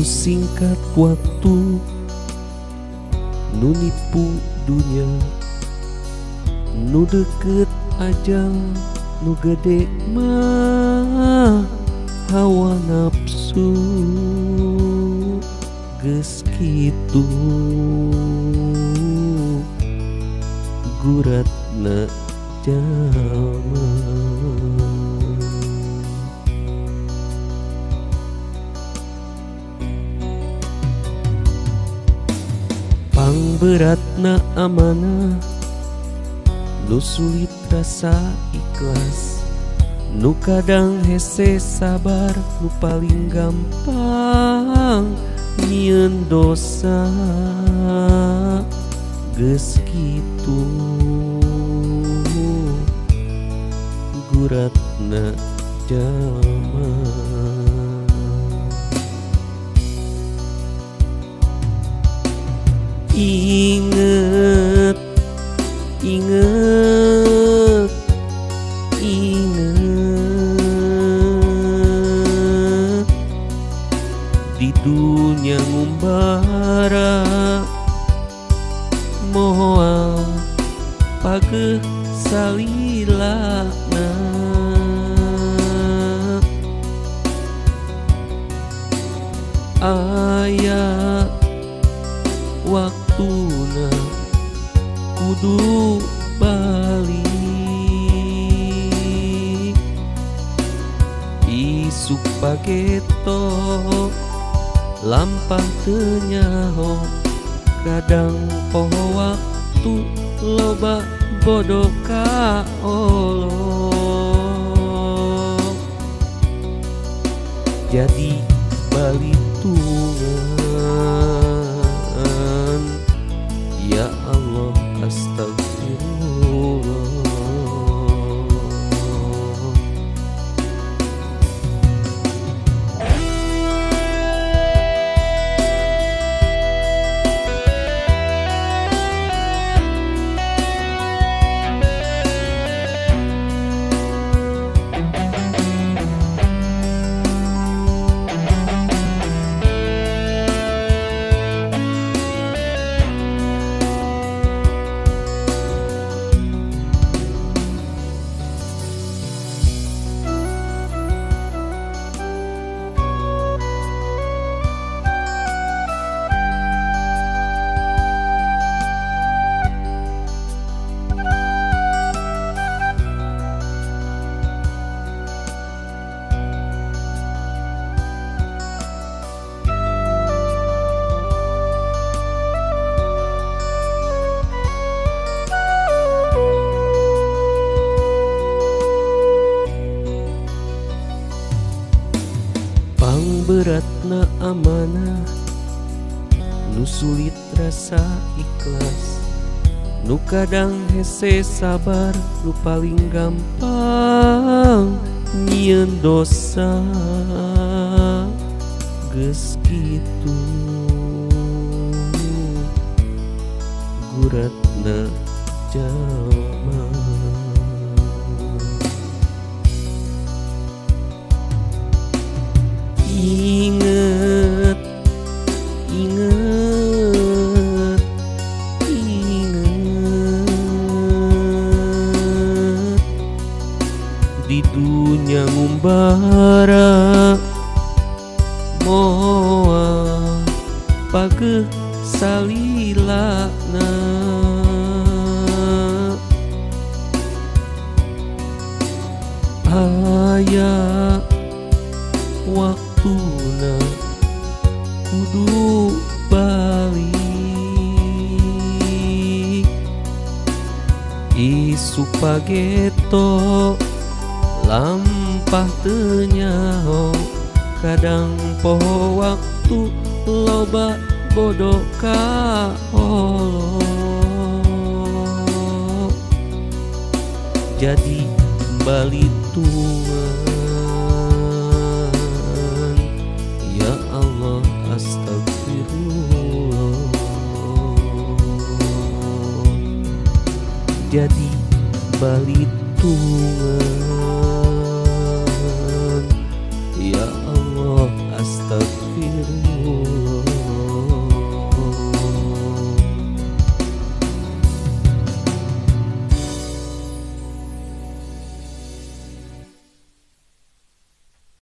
Nu singkat waktu nu nipu dunya, nu deket ajal nu gede mah hawa nafsu. Geus kitu guratna jalma. Pangberatna amanah nu sulit rasa ikhlas, nu kadang hese sabar, nu paling gampang nyieun dosa. Geus kitu guratna jalma. Inget, inget, inget, di dunia ngumbara moal pageuh salilana. Aya waktuna kudu balik, isuk pageto lampah teu nyaho, kadang poho waktu loba bodoh ka Allah. Jadi balitungan, ya Allah astagfirullah. Pangberatna amanah nu sulit rasa ikhlas, nu kadang hese sabar, nu paling gampang nyieun dosa. Geus kitu guratna jalma. Inget, inget, inget, di dunia ngumbara moal pageuh salilana. Aya waktuna kudu balik, isuk pageto lampah teu nyaho, kadang poho waktu loba bodoh ka Allah. Jadi balitungan, ya Allah astagfirullah. Jadi balitungan, ya Allah astagfirullah. hirup.